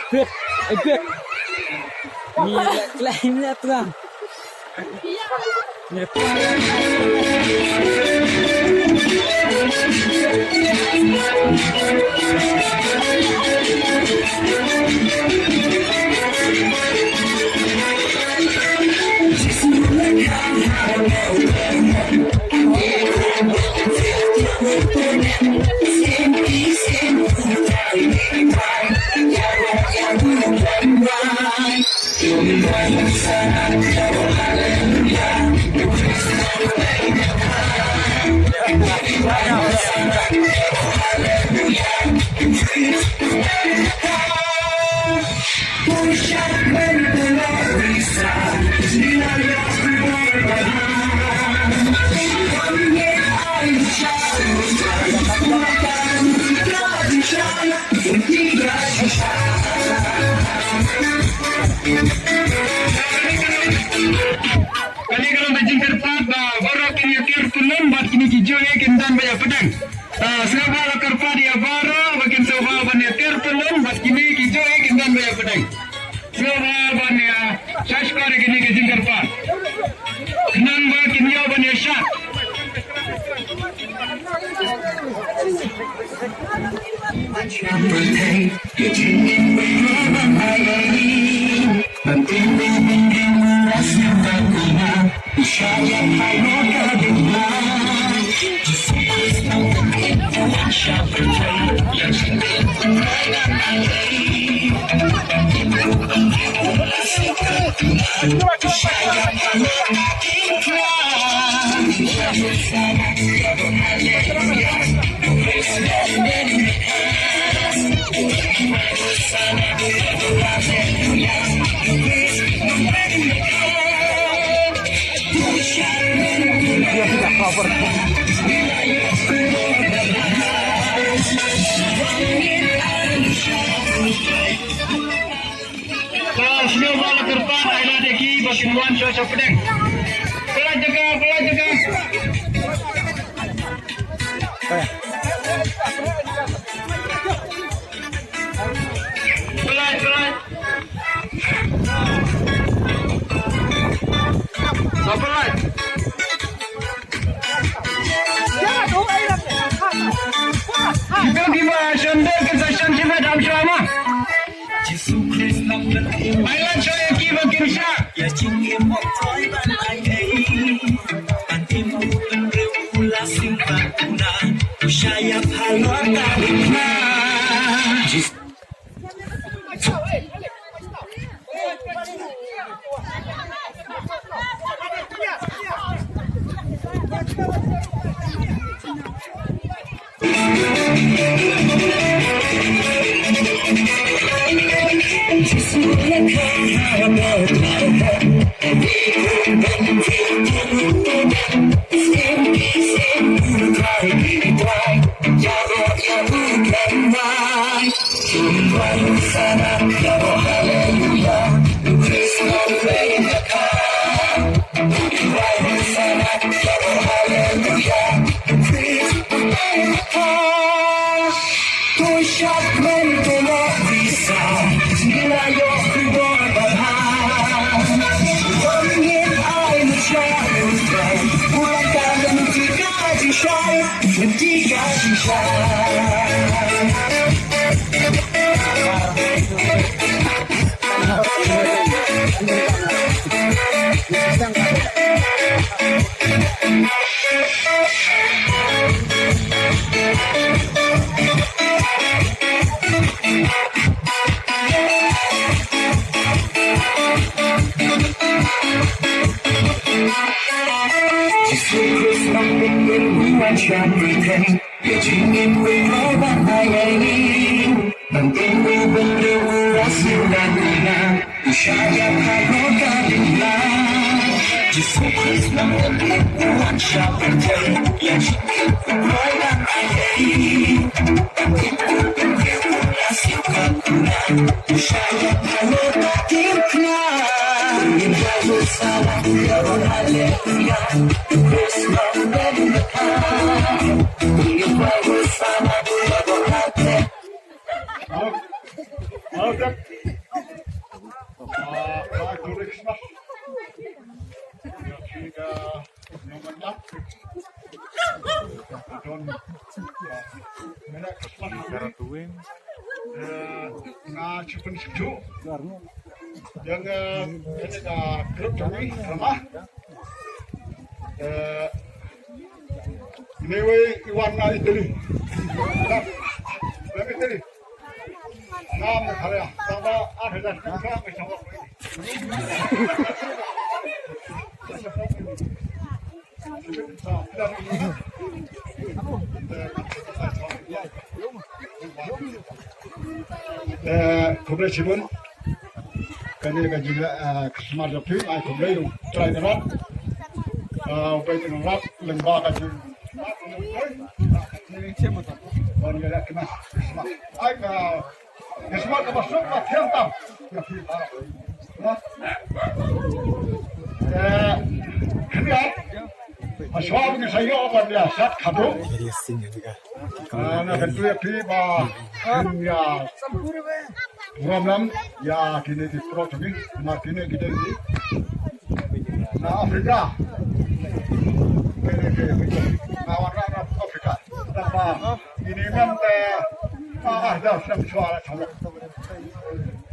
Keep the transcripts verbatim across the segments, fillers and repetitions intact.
Pit, eh, pit. Ni leh kleh, ni leh tuang. Ni leh tuang. Kane ka long ka jingkyrpad ba baroh kin ïa ker pyllun bad kine ki juh ïa kin don ba ïa pdeng. Ah, sngewbha la kyrpad ïa baroh ba kin sngewbha ban ïa ker pyllun bad kine ki juh ïa kin don ba ïa pdeng. Sngewbha ban ïa shah shkor ïa kine ki jingkyrpad. Khnang ba kin ïoh ban ïa shad. Ka sngewbha la kyrpad ai lad ïa ki ba kin wan sha sha pdeng. Pynlait jaka, pynlait jaka. Pynlait, pynlait. Sa pynlait. Kita ki ba shan dor kin sa shan shimet am shwa ma. Jisu Khrist na pyntim. Ai lad sha ïa ki ba kin shah. Ïa jingim mok troi ban ai ei. Ban tim u pynriew u la sing ba u na. U shah ïa phalor ta ring na. Jis- Jisu Khrist, na pynlong ïa ngi wan sha pyrthei. Ïa jingim khuid kloi ban ai ïa ngi. Ban tim u pynriew u la siew da u na. U shah ïa phalor ta ring na. Jisu Khrist, na pynlong ïa ngi wan sha pyrthei. Ïa jingim khuid kloi ban ai ïa ngi. Ban tim u pynriew u la siew da u na. U shah ïa phalor ta ring na. Hallelujah. Praise the Lord. Nga shu pynsngewthuh ïa nga, ïa ka group jong ngi, drama. Eh, ine iwei i wan na Italy. Na Italy. Na Meghalaya. Tang ba ar hajar tyngka ka shong. Eh, khublei shibun. Kane ka jingïakhrismas jong phi, ai khublei ïa U Trai Tynrap. Eh, U Trai Tynrap lyngba ka jing ban ïakhrismas. Ai ka Ïa shuwa kaba suk ba thiang tam. Ïa phi baroh. Eh, khyndiat. Ba shuwa ba ngi sa ïoh ban ïa sat khadduh. Ah, nga kyntu ïa phi ba ngin ïa burom lem ïa kine ki paralok jong ngi. Namar kine ki dei ki na Afrika. Kine ki na Afrika. Tang ba ine mynta ka ah da snem shuwa la shuwa.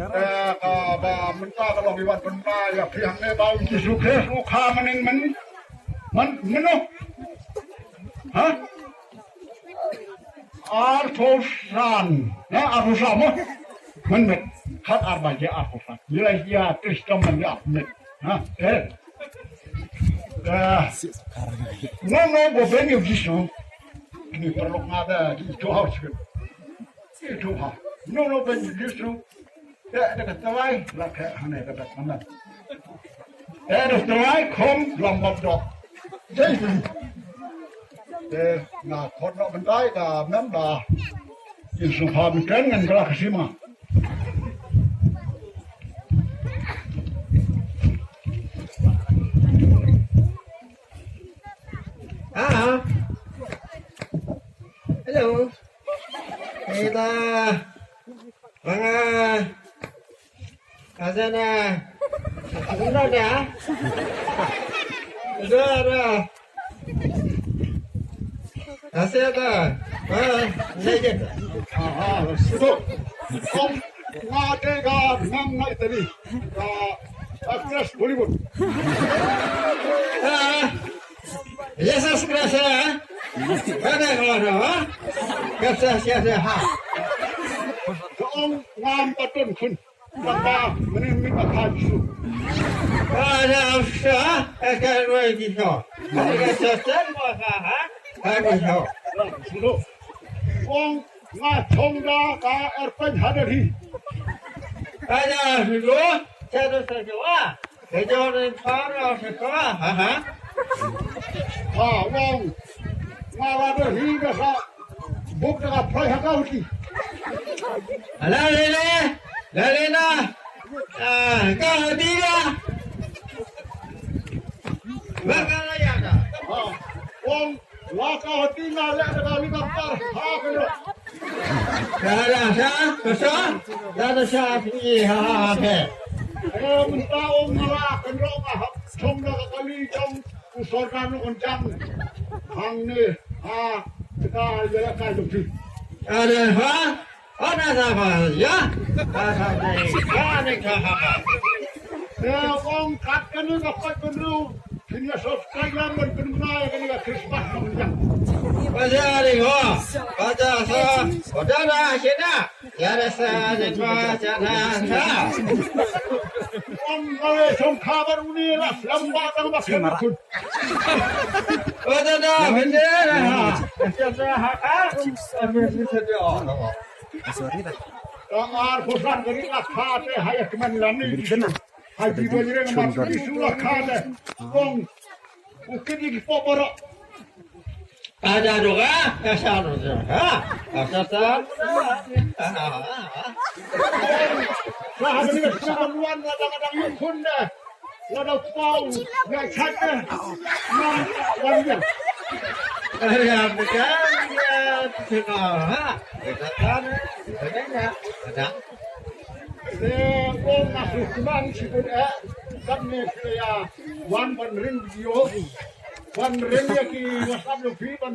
Eh, kaba mynta ka long i wan pynbna ïa phi hangne ba u Jisu Khrist u kha mynnin mynnin mynno. Ha? Arphew san. Na arphew san mo. Mynmiet. Khat ar baje arphew san. Ïa ïa Kristan mynta mynmiet. Ha? Eh. Eh. No no go ben ïa u Jisu. Kine paralok nga da ki ito ha u Jisu. Ito ha. No no ben ïa u Jisu. Eh, da ka tawai la ka hane ka da ka man. Eh, da tawai khom lam bab dok. Jai Jisu. Eh, nga khot nok bentai da mem da. Jisu ha mungkin ngan kala kasima. Ah. Hello. Hey da. Banga. Asana. Uno da. Uno da. Asana. Ah, legend. Aha, so. Kom, nga te ga nam nai tadi. Ga actress Bollywood. Ah. Yesus Kristus, eh? Kada keluar, ha? Kristus, Kristus, ha? Dong ngam patun khun. Kata, mene mene kata Jisu. Kada usah, eh, kada usah. Kada usah, ha? Kada usah. Dong nga chong da ka airplane ha Delhi. Kada usah, kada usah. He jo ren thar ro se ko, ha, ha. Ha, wong. Nga la do hi ga sa. Buk da ka phai ha ka uti. Ala le le. La le na. Ah, ka uti ya. Ba ka la ya da. Ha, wong. Wa ka hati nga leh da ka helicopter ha ka lok. Ka da sha, ka sha, ka da sha phi ha ha ha phe. Eh, mynta ong nga la kan rong nga hap chong da ka kali chong u sorkar no kan chang. Hangne ha ka ya ka jong phi. Ka da ha. Ana sa ba ya. Ka sa ba ya. Ka ne ka ha ba. Te ong kat kane ka pat kane. Kine subscribe lam ban pynbna ya kane ka Christmas nong jang. Baja ri ho. Baja sa. Baja na shena. Ya da sa ne ba ja na sa. Ong kale song khabar uni la lamba tang ba kene kun. Baja na bende na ha. Ya sa ha ka. Sorry da. Ka ar phew san ka ri la kha te ha ïa kmen lani. Beri kena. Ha ji ba jreng ma ti su la kha te. Kong u kit ki po boro. Ada doga, ka sa doga. Ha? Ka sa sa. Sa ha ni ka sa wan la dang dang yu khun da. Lada pau, ngai chat eh. Nang wan dia. Eh, ya, betul, ya, betul, ha. Betul, kan? Betul, ya. Betul. Eh, oh, masuk kumang, si pun, eh. Kat ne phi la ïa wan ban ring video, ban ring ïa ki WhatsApp jong phi, ban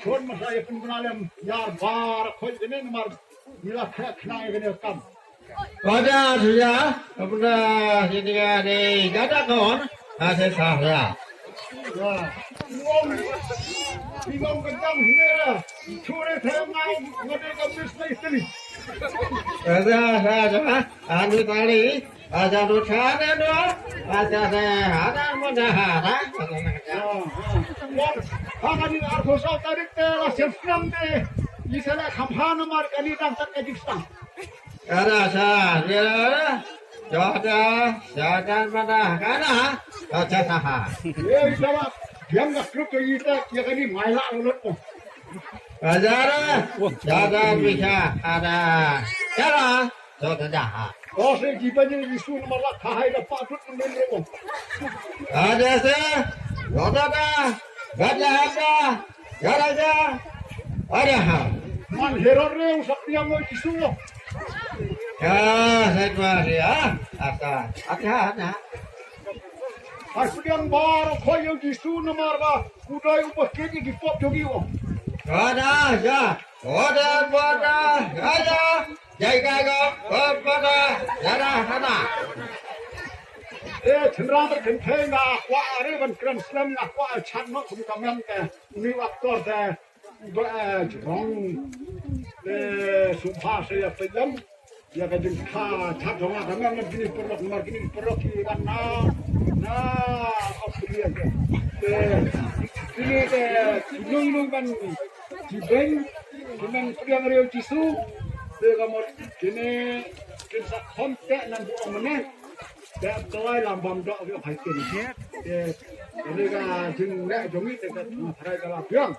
shon masa ïa pynbna lem ïa bar khoi kane namar ngi la kheh khnang ïa kane ka kam. Pada suya, pada sini ka ni, kada kon, ase sahya. Wah, ngom, ngom kentang sini lah. Curi tengah, ngade ka bis na istri. Pada, pada, anu tali. Aja tu sana tu, aja tu, ada mana ada. Ha, ha. Wan, ha kani arphew saw tarik te la sien snem te. Isa la kham ha namar kani dang tat ka jingsang. Ada sa, dia, ada, ada mana, kana, aja saha. Ye, isa la, yang dah klub tu isa, ya kani maila lut tu. Aja ada, ada bisa, ada. Cara. To ta da ha. To se ji ba ni Jisu namar la ka hai da pa tut men ro. Ada se. To ta da. Gada hada. Gada ja. Ada ha. Man Herod re u sak niam mo Jisu lo. Ya, saya dua ya. Asa. Ada ha na. Hai pdiang bar khoi ïa u Jisu namar ba u dei u ba kit ïa ki pop jong ngi. Ada ja. Ada pada ada. Jai ka ka pada ada ada. Eh, chendra ter kenthe nga kwah are ban kren slem nga kwah chat no kum ka mem te. Ni aktor te. Ba, eh, jrong. Eh, sumpah saya penyem. Ïa ka jingkha chat jong nga ka mem na kini paralok namar kini paralok ki wan na na Australia ke. Te kini te ki nung nung ban ki beng ki nang pdiang riewjisu. Te ka mut kini kin sa khom te nang bu ong mane. Te tawai lam bam dok ri hai kin. Te kini ka jingleh jong ngi te ka tharai ka la biang.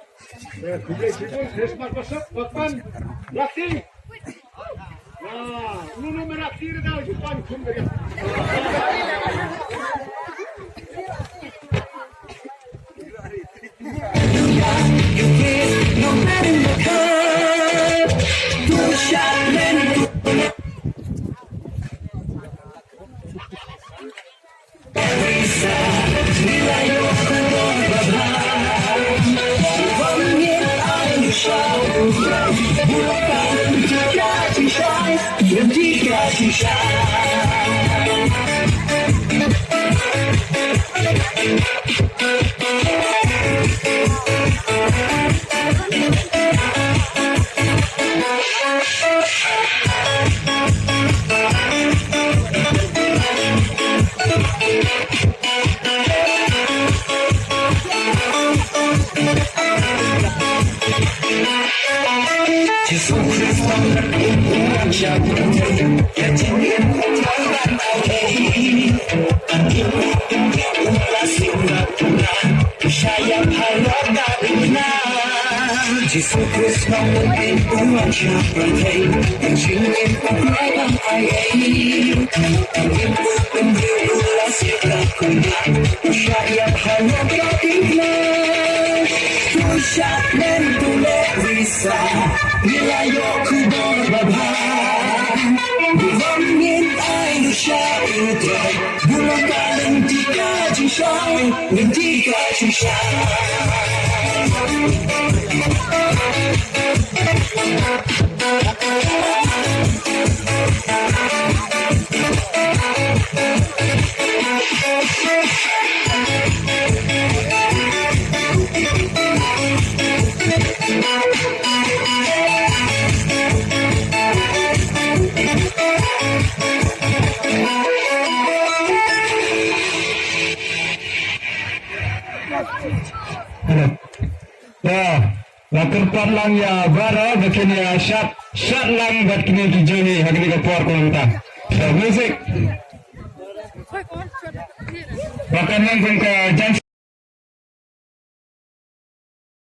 Te khublei shibun Christmas basuk bakpan. Lati. Hello. To, la kyrpad lang ïa baroh ba kin ïa shad, shad lang bad kine ki jong ngi ha kine ki por kumta. So, music. Ba kan long kum ka jan